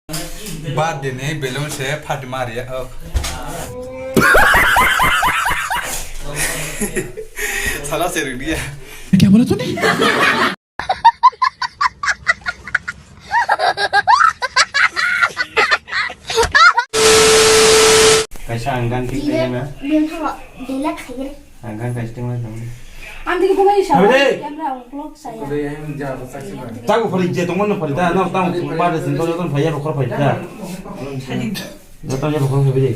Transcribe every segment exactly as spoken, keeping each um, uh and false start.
Birthday ni balloon se phatma riya. Oh. Sala se rwdiya. Kya bola tune? Kaisa ang gan tik na. Ang gan kaisa tik na. Ang tik na. Camera ang clock saya. Tago phari je tongmano phari da, na tamo phung ba de sin to joton phaiya rokor phai da. Joton ya rokor phai de.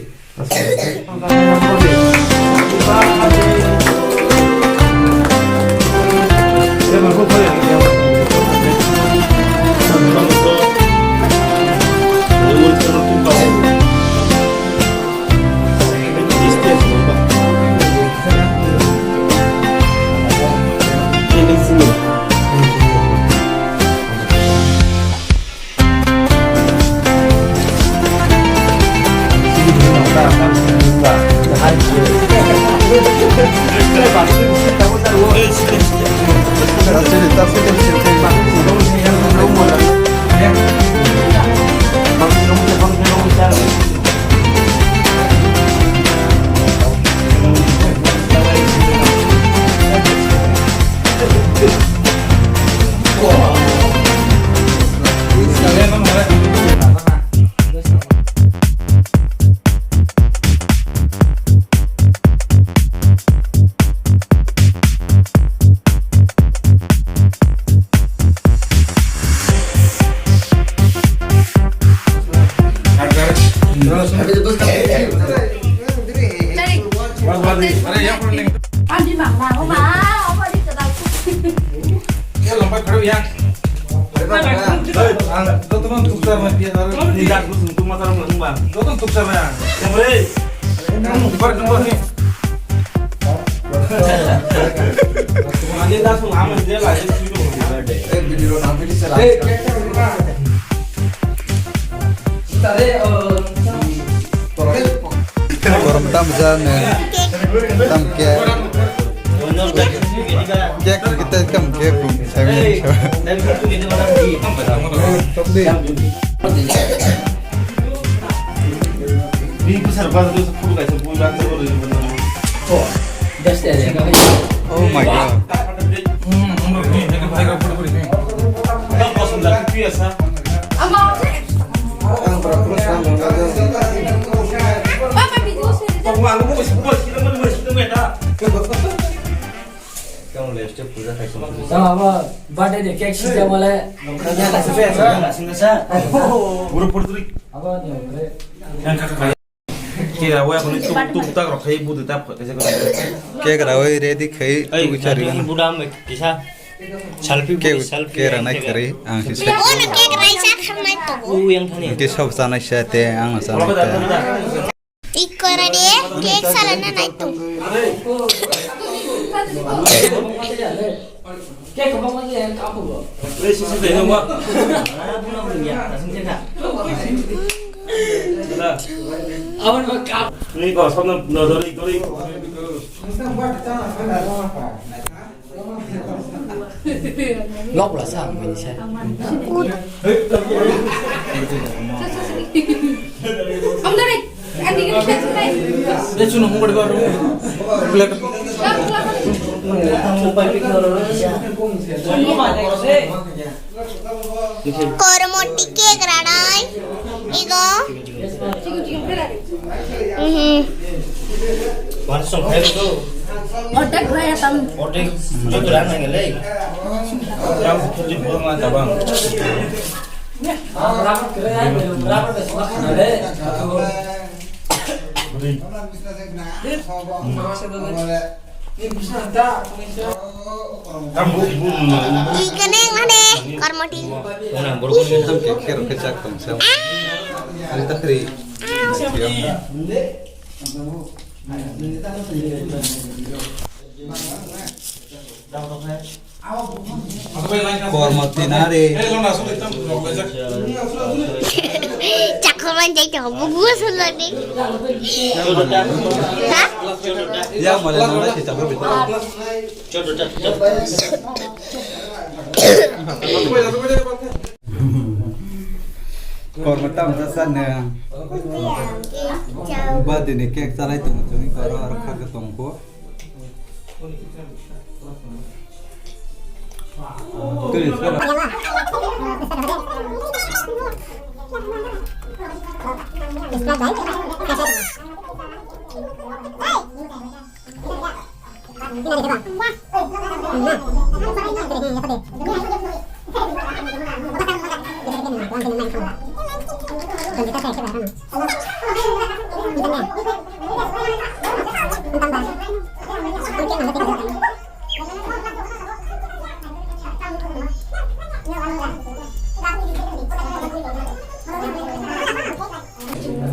Borok tam jani tam ke. Cake kita kam cake pun saya. Oh my God. Tamo abo birthday ni cake sijak male. Abo ni. Kera waya kuni tuk tuk tak rok khai budu tak kaisa kaisa. Cake rawi ready khai. Ei, tugui chari gana. Buda me kisa. Selfie cake, selfie cake rana khari ang si. Ono cake raisa khanai to. U yang thani. Ke sob sanai sa te ang sanai te. Ikora de cake salana nai to. Lok la sa mani sa. Kormo tike granai. Igo. Mhm. Mana song khai tu? Order gaya tam. Order joto rang nang le. Ram tu di buang lah tabang. Ikaneng nane kormoti. Tam ke ker ke chak tong sa. Ari ta kri. Kormo tinare. Chakor man jai to bugu sulani. Ha? Ya male nang si chakor bita. Kormo tamsa sa ne. Birthday ni cake chalai tongo chwng koro aro kha khe tongkho. Twi sara.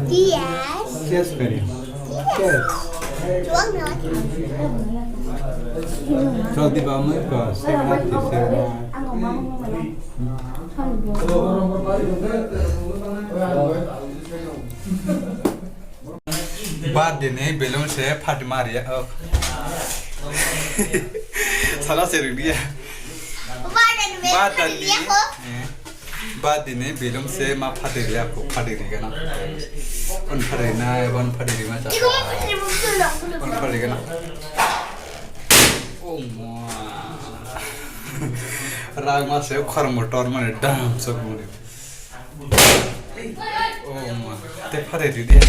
Yes. Yes, very. Yes. Chuang na. Chuang di ba mo ko, se na ti se na. Birthday ni balloon se phat mari ya. Oh. Sala se ri dia. Birthday ni. Birthday ni balloon se ma phat ri ya ko phat ri gana. Kon phat ri na, kon phat ri ma cha. Kon phat ri gana. Oh ma. Rang ma se khor motor mane dam sok mane. Oh ma. Te phat ri dia.